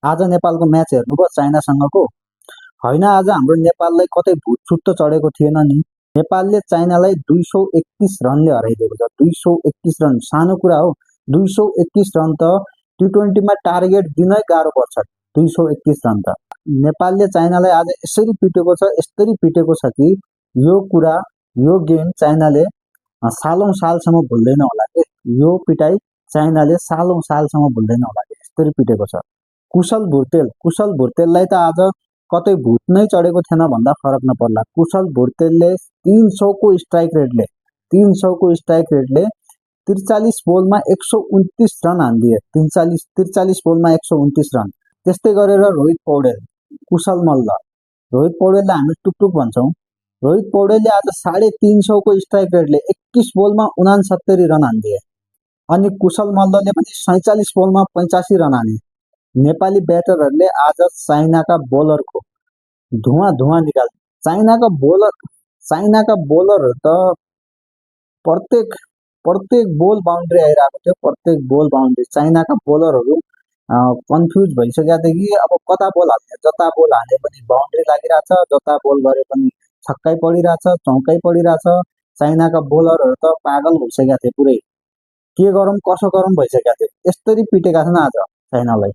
आज नेपालको म्याच हेर्नुभयो चाइनासँगको? होइन, आज हाम्रो नेपाललाई कतै भुतचुत त चढेको थिएन नि। नेपालले चाइनालाई 231 रनले हराइदिएको छ। 231 रन सानो कुरा हो। 231 रन त टी20मा टार्गेट दिनै गाह्रो पर्छ। 231 रन त नेपालले चाइनालाई आज यसरी पिटेको छ, यसरी पिटेको छ कि यो कुरा, यो गेम चाइनाले सालौं सालसम्म भुल्दैन होला के। यो पिटाई चाइनाले सालौं सालसम्म भुल्दैन होला के, यसरी पिटेको छ। कुशल भुर्तेललाई त आज कतै भूत नै चढेको थिएन भन्दा फरक नपर्ला। कुशल भुर्तेलले 300 को स्ट्राइक रेटले 43 बोलमा 129 रन हानिदिए। 43 बोलमा 129 रन। त्यस्तै गरेर रोहित पौडेल, कुशल मल्ल, रोहित पौडेललाई हामी टुकटुक भन्छौँ। रोहित पौडेलले आज 350 को स्ट्राइक रेटले 21 बोलमा 69 रन हानिदिए। अनि कुशल मल्लले पनि 47 बोलमा 85 रन हाने। नेपाली ब्याटरहरूले आज चाइनाका बोलरको धुवाँ निकाल। चाइनाका बोलरहरू त प्रत्येक बोल बााउन्ड्री आइरहेको थियो। प्रत्येक बोल बााउन्ड्री। चाइनाका बोलरहरू कन्फ्युज भइसकेका थिए कि अब कता बोल हाल्ने। जता बोल हाले पनि बााउन्ड्री लागिरहेछ, जता बोल गरे पनि छक्कै पडिरहेछ, चौकै पडिरहेछ। चाइनाका बोलरहरू त पागल भइसकेका थिए पुरै। के गरौँ कसो गरौँ भइसकेका थिए। यसरी पिटेका छन् आज चाइनालाई।